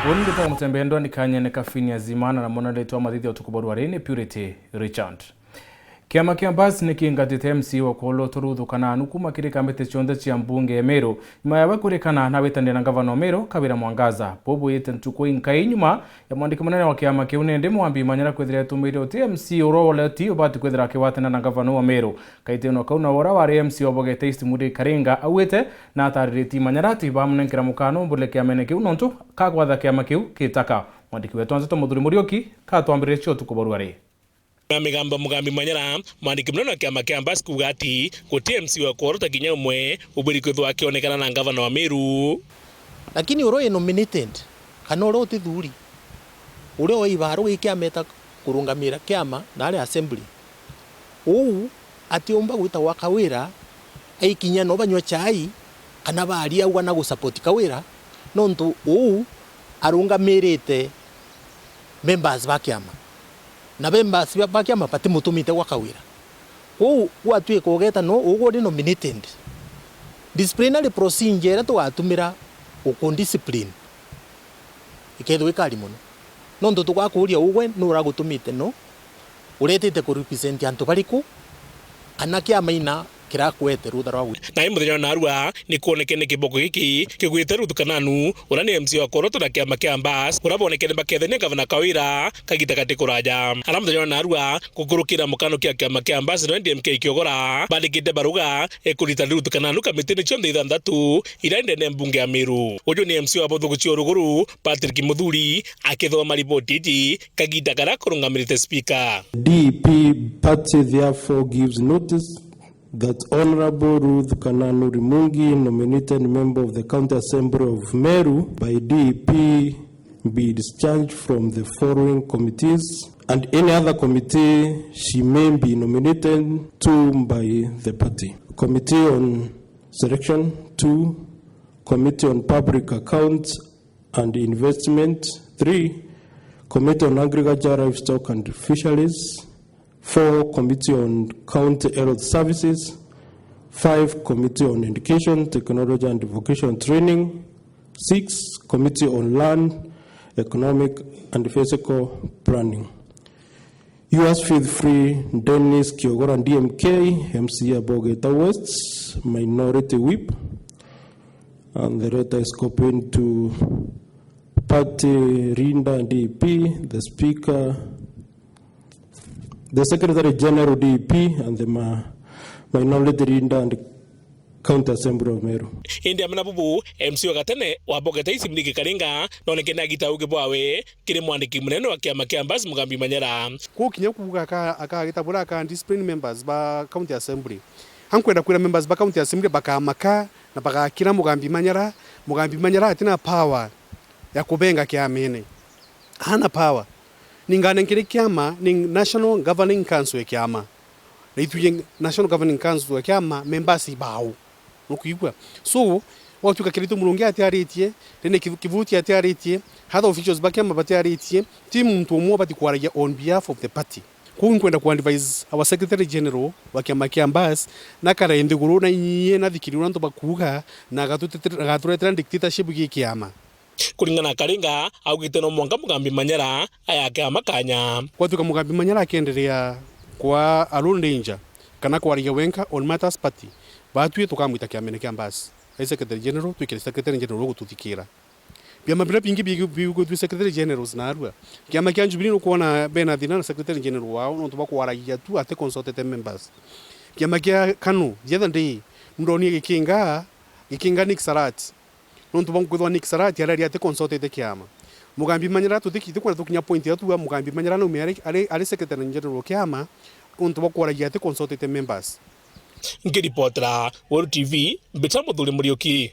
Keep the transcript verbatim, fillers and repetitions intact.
Uni nditagwa Mutembendwa, ni kanyene ka Phineas Imana, na mwana ritwa mathithia utuku bwa rwari ni Purity Richard. Kiama kia Mbas ni kingatite M C A wa Kwoloto Ruth Kananu kuma kiri kamiti cionthe cia mbunge ya Meru, nyuma ya we kwirikana na witanire na ngavana wa Meru, Kawira Mwangaza. Buu bwite ntuku inkai nyuma ya mwandiki munene wa kiama kiu, nindi Mugambi Manyara kwithira etumire uti M C A uria woleti ubati kwithira akigwatana na ngavana wa Meru. Kaiteno kau, na uria wari M C A wa Bogete East Murray Karinga augite na atariritie Manyara ati bamunenkera mukana umbure kiamene kiu nontu kagwatha kiama kiu kitaka. Mwandiki wetu wa nteto Muthuri Muriuki katwambiririe cio tuku bwa rwari. Na migambo Mugambi Manyara, mwandiki munene wa kiama kia Mbas kuuga ati guti M C A wa Kwoloto kinya umwe ubwiri kwithwa akionekana na ngavana wa Meru. Lakini uria wi nominated, kana uria utithuri, uria wi ibaru gikiameta kurungamira kiama na ari assembly, uu atiumba gwita gwa Kawira, aikinya no banyua chai, kana baria auga na gusupport Kawira, nontu uu arungamirite members ba kiama, na members ba, ba kiama batimutumite gwa Kawira. Kwou gwatuika ugeta no ugwe uri nominated, disciplinary procedure iria tugatumira gukudiscipline ikethirwa ikari mono, nontu tugakuria ugwe nuragutumite no uretite ku represent antu bariku, kana kiama ina kirakwete rutha rwa gwita. Nae muthenya wa narua ni kwonekene kiboko giki kigwite Ruth Kananu, uria ni M C A wa Kwoloto na kiama kia Mbas, uria bonekene bakethania gavana Kawira kagita gati kuraja. Ara muthenya wa narua gukurukira mukano kia kiama kia Mbas na D M K Kiogora bandikite baruga ikurita Ruth Kananu kamitini cionthe ithanthatu iria ndene mbunge ya Meru. Uju ni M C A wa Buthugu cia Uruguru, Patrick Muthuri, akithoma riboti iji kagiita karia kurungamirite spika. D P party therefore gives notice that Honourable Ruth Kananu Rimungi, nominated member of the County Assembly of Meru by D P, be discharged from the following committees and any other committee she may be nominated to by the party: Committee on Selection, two, Committee on Public Accounts and Investment, three, Committee on Agriculture, Livestock and Fisheries, four, Committee on County Health Services, five, Committee on Education, Technology and Vocational Training, six, Committee on Land, Economic and Physical Planning. Yours faithfully, Dennis Kiogora, D M K, M C A Bogeta West, Minority Whip, and the letter is copied to party leader, D P, the speaker, the secretary general, D P, and the ma-, minority leader and County Assembly of Meru. Indi amwe na bubu, M C A wa gatene wa Bogeta East Murray Karinga nonekene agita uge bwawe kiri mwandiki munene wa kiama kia Mbas Mugambi Manyara. Kuu kinya kuuga aka-, akagita buria aka discipline members ba County Assembly. Ankwenda kwira members ba County Assembly bakamaka na bagakira Mugambi Manyara. Mugambi Manyara atina power ya kubenga kiamene. Ana power. Ninga nenkire kiama ni National Governing Council ya kiama. Na ithuye National Governing Council ya kiama, members ibao. Nukwigua? So, gwatuika Kiraitu Murungi atiaritie, Rene Kivu-, Kivuti atiaritie, other officials ba kiama batiaritie, ti muntu umwe ubati kwaragia on behalf of the party. Kwou nkwenda ku advise our Secretary General wa kiama kia Mbas, na karae nthiguru na inyie na thikiri uria antu bakuuga, na agatutetera-, agaturetera dictatorship gi kiama. Kuringana na Karinga, augite no mwanka Mugambi Manyara ayake ama kanya. Gwatuika Mugambi Manyara akenderea kwa alone danger, kana kwaragia wenka on matters party, batwi tukamwita kiamene kia Mbas. Ai Secretary General, twikire Secretary General ugututhikira. Biama biria bingi bi-, bigwitwi Secretary Generals narua. Kiama kia Jubilee nukwona bena thina na Secretary General wao, nontu bwa kwaragia tu ate consulted members. Kiama kia KANU, the other day, ndonie Gikinga, Gikinga Nick Sarat. Nontu bwa kwithwa Nick Sarat araria ati consulted kiama. Mugambi Manyara tutikite kwenda tukinya point ya tuga Mugambi Manyara naume ari, ari, ari Secretary General wa kiama, nontu bwa kwaragia ati consulted members. Nkiripotera Weru T V, mbita Muthuri Muriuki.